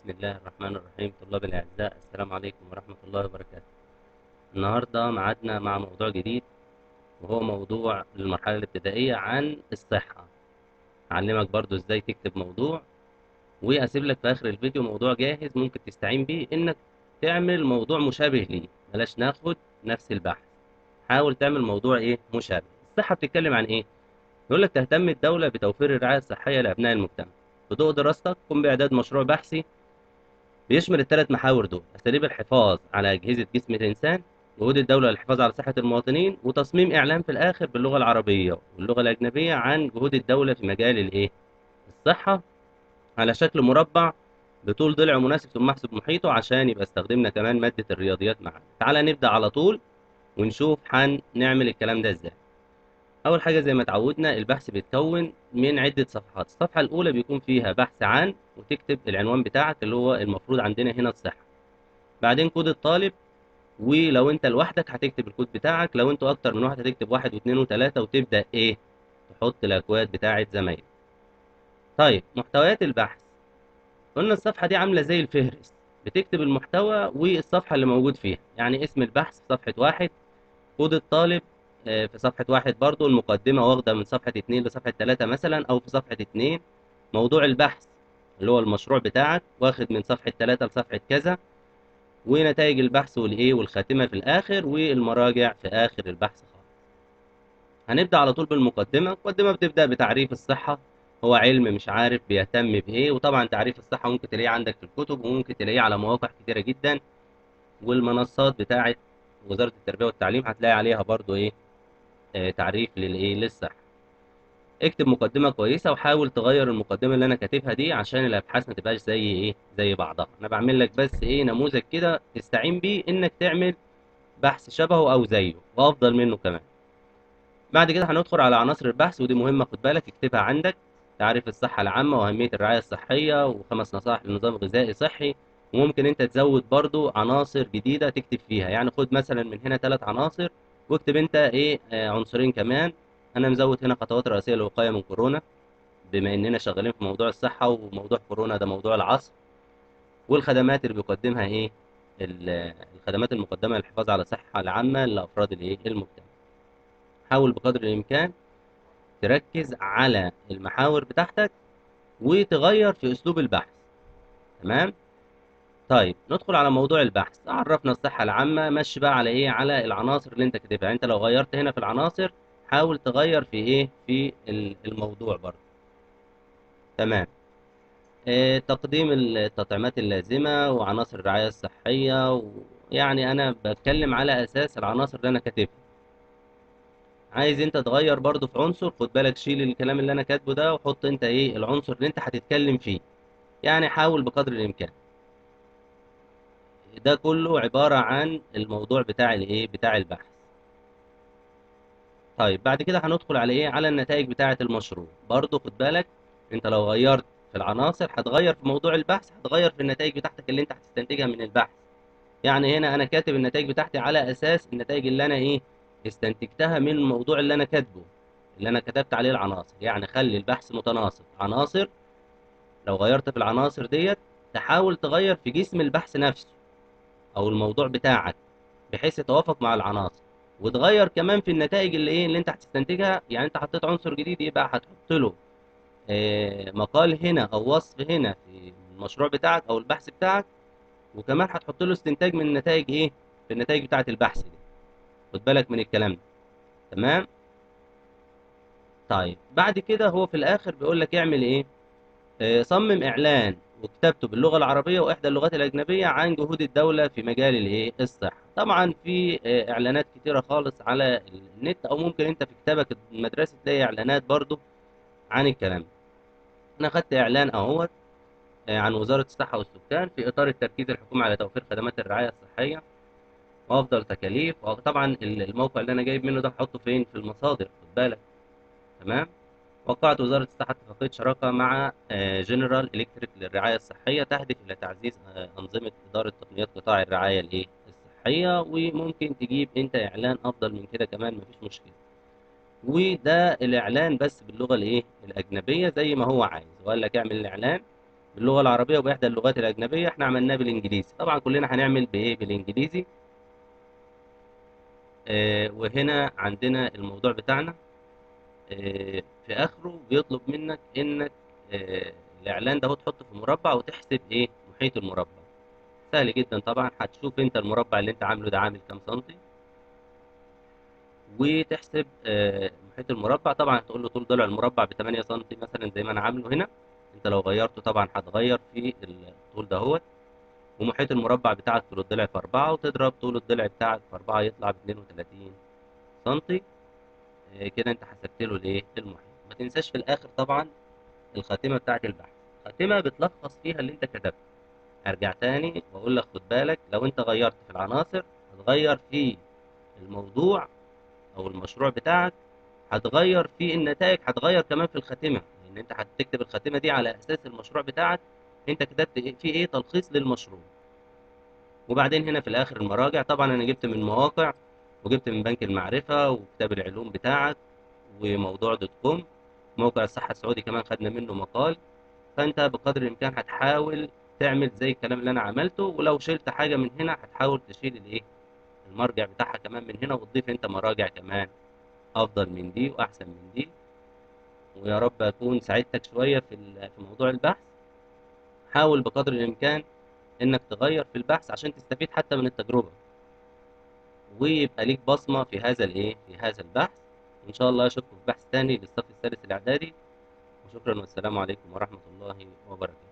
بسم الله الرحمن الرحيم. طلاب الأعزاء، السلام عليكم ورحمة الله وبركاته. النهاردة معادنا مع موضوع جديد، وهو موضوع المرحلة الابتدائية عن الصحة. هعلمك برضو ازاي تكتب موضوع، واسيب لك في آخر الفيديو موضوع جاهز ممكن تستعين بيه انك تعمل موضوع مشابه ليه. بلاش ناخد نفس البحث، حاول تعمل موضوع ايه مشابه. الصحة بتتكلم عن ايه؟ يقول لك تهتم الدولة بتوفير الرعاية الصحية لأبناء المجتمع. في ضوء دراستك قم بإعداد مشروع بحثي بيشمل الثلاث محاور دول: أساليب الحفاظ على أجهزة جسم الإنسان، جهود الدولة للحفاظ على صحة المواطنين، وتصميم إعلام في الآخر باللغة العربية واللغة الأجنبية عن جهود الدولة في مجال الإيه؟ الصحة، على شكل مربع بطول ضلع مناسب ثم احسب محيطه، عشان يبقى استخدمنا كمان مادة الرياضيات معانا. تعالى نبدأ على طول ونشوف هنعمل الكلام ده إزاي. أول حاجة زي ما اتعودنا، البحث بيتكون من عدة صفحات. الصفحة الأولى بيكون فيها بحث عن، وتكتب العنوان بتاعك اللي هو المفروض عندنا هنا الصحة، بعدين كود الطالب، ولو أنت لوحدك هتكتب الكود بتاعك، لو أنتوا أكتر من واحد هتكتب 1 و2 و3، وتبدأ إيه؟ تحط الأكواد بتاعة زمايلك. طيب محتويات البحث، قلنا الصفحة دي عاملة زي الفهرس، بتكتب المحتوى والصفحة اللي موجود فيها، يعني اسم البحث في صفحة 1، كود الطالب في صفحة 1 برضو، المقدمة واخدة من صفحة 2 لصفحة 3 مثلا، أو في صفحة 2، موضوع البحث اللي هو المشروع بتاعك واخد من صفحة 3 لصفحة كذا، ونتائج البحث والإيه والخاتمة في الآخر، والمراجع في آخر البحث خالص. هنبدأ على طول بالمقدمة. المقدمة بتبدأ بتعريف الصحة، هو علم مش عارف بيهتم بإيه، وطبعا تعريف الصحة ممكن تلاقيه عندك في الكتب، وممكن تلاقيه على مواقع كتيرة جدا، والمنصات بتاعة وزارة التربية والتعليم هتلاقي عليها برضو إيه تعريف للايه للصحة. اكتب مقدمة كويسة، وحاول تغير المقدمة اللي انا كاتبها دي عشان الابحاث ما تبقاش زي ايه زي بعضها. انا بعمل لك بس ايه نموذج كده تستعين بيه انك تعمل بحث شبهه او زيه وافضل منه كمان. بعد كده هندخل على عناصر البحث، ودي مهمة خد بالك اكتبها عندك: تعريف الصحة العامة واهمية الرعاية الصحية، و5 نصائح لنظام غذائي صحي. وممكن انت تزود برضو عناصر جديدة تكتب فيها، يعني خد مثلا من هنا 3 عناصر واكتب انت ايه عنصرين كمان. انا مزود هنا خطوات رئيسية للوقاية من كورونا، بما اننا شغالين في موضوع الصحة وموضوع كورونا ده موضوع العصر، والخدمات اللي بيقدمها ايه الخدمات المقدمة للحفاظ على الصحة العامة لأفراد الايه المجتمع. حاول بقدر الامكان تركز على المحاور بتاعتك وتغير في اسلوب البحث. تمام؟ طيب ندخل على موضوع البحث. عرفنا الصحة العامة، مشي بقى على ايه؟ على العناصر اللي انت كاتبها. انت لو غيرت هنا في العناصر حاول تغير في ايه؟ في الموضوع برضه. تمام. تقديم التطعيمات اللازمة وعناصر الرعاية الصحية، ويعني انا بتكلم على اساس العناصر اللي انا كاتبها. عايز انت تغير برضه في عنصر، خد بالك شيل الكلام اللي انا كاتبه ده وحط انت ايه العنصر اللي انت هتتكلم فيه. يعني حاول بقدر الامكان. ده كله عبارة عن الموضوع بتاع الايه بتاع البحث. طيب بعد كده هندخل على ايه؟ على النتائج بتاعة المشروع. برضو خد بالك انت لو غيرت في العناصر هتغير في موضوع البحث، هتغير في النتائج بتاعتك اللي انت هتستنتجها من البحث. يعني هنا انا كاتب النتائج بتاعتي على اساس النتائج اللي انا ايه استنتجتها من الموضوع اللي انا كاتبه، اللي انا كتبت عليه العناصر. يعني خلي البحث متناسق عناصر، لو غيرت في العناصر ديت تحاول تغير في جسم البحث نفسه او الموضوع بتاعك بحيث يتوافق مع العناصر، وتغير كمان في النتائج اللي ايه اللي انت هتستنتجها. يعني انت حطيت عنصر جديد يبقى هتحط له مقال هنا او وصف هنا في المشروع بتاعك او البحث بتاعك، وكمان هتحط له استنتاج من النتائج ايه في النتائج بتاعه البحث دي. خد بالك من الكلام ده. تمام؟ طيب بعد كده هو في الاخر بيقول لك اعمل ايه؟ صمم اعلان وكتابته باللغة العربية وإحدى اللغات الأجنبية عن جهود الدولة في مجال الإيه؟ الصحة. طبعا في إعلانات كتيرة خالص على النت، أو ممكن أنت في كتابك المدرسي تلاقي إعلانات برضو عن الكلام ده. أنا خدت إعلان أهوت عن وزارة الصحة والسكان في إطار التركيز الحكومي على توفير خدمات الرعاية الصحية وأفضل تكاليف. وطبعا الموقع اللي أنا جايب منه ده هحطه فين؟ في المصادر، خد بالك. تمام؟ وقعت وزارة الصحة اتفاقية شراكة مع جنرال إلكتريك للرعاية الصحية تهدف إلى تعزيز أنظمة إدارة تقنيات قطاع الرعاية الإيه؟ الصحية. وممكن تجيب أنت إعلان أفضل من كده كمان، مفيش مشكلة. وده الإعلان بس باللغة الإيه؟ الأجنبية زي ما هو عايز، وقال لك اعمل الإعلان باللغة العربية وبإحدى اللغات الأجنبية. احنا عملناه بالإنجليزي، طبعا كلنا هنعمل بإيه؟ بالإنجليزي. وهنا عندنا الموضوع بتاعنا، في آخره بيطلب منك إنك الإعلان ده هو تحطه في مربع وتحسب إيه؟ محيط المربع. سهل جدا طبعا، هتشوف أنت المربع اللي أنت عامله ده عامل كام سنتي وتحسب محيط المربع. طبعا هتقول له طول ضلع المربع ب 8 سنتي مثلا زي ما انا عامله هنا، انت لو غيرته طبعا هتغير في الطول دهوت. ومحيط المربع بتاعك طول الضلع في 4، وتضرب طول الضلع بتاعك في 4 يطلع ب 32 سنتي. كده انت حسبت له الايه؟ المحيط. ما تنساش في الاخر طبعا الخاتمة بتاعت البحث، الخاتمة بتلخص فيها اللي انت كتبته. ارجع تاني واقول لك خد بالك، لو انت غيرت في العناصر هتغير في الموضوع او المشروع بتاعك، هتغير في النتائج، هتغير كمان في الخاتمة، لان انت هتكتب الخاتمة دي على اساس المشروع بتاعك انت كتبت ايه في ايه، تلخيص للمشروع. وبعدين هنا في الاخر المراجع، طبعا انا جبت من مواقع وجبت من بنك المعرفة وكتاب العلوم بتاعك وموضوع dot com، موقع الصحة السعودي كمان خدنا منه مقال. فانت بقدر الامكان هتحاول تعمل زي الكلام اللي انا عملته، ولو شلت حاجة من هنا هتحاول تشيل الايه؟ المرجع بتاعها كمان من هنا، وتضيف انت مراجع كمان افضل من دي واحسن من دي. ويا رب اكون ساعدتك شوية في موضوع البحث. حاول بقدر الامكان انك تغير في البحث عشان تستفيد حتى من التجربة، ويبقى ليك بصمة في هذا الايه؟ في هذا البحث. وان شاء الله اشوفكم في بحث تاني للصف الثالث الاعدادي. وشكرا والسلام عليكم ورحمة الله وبركاته.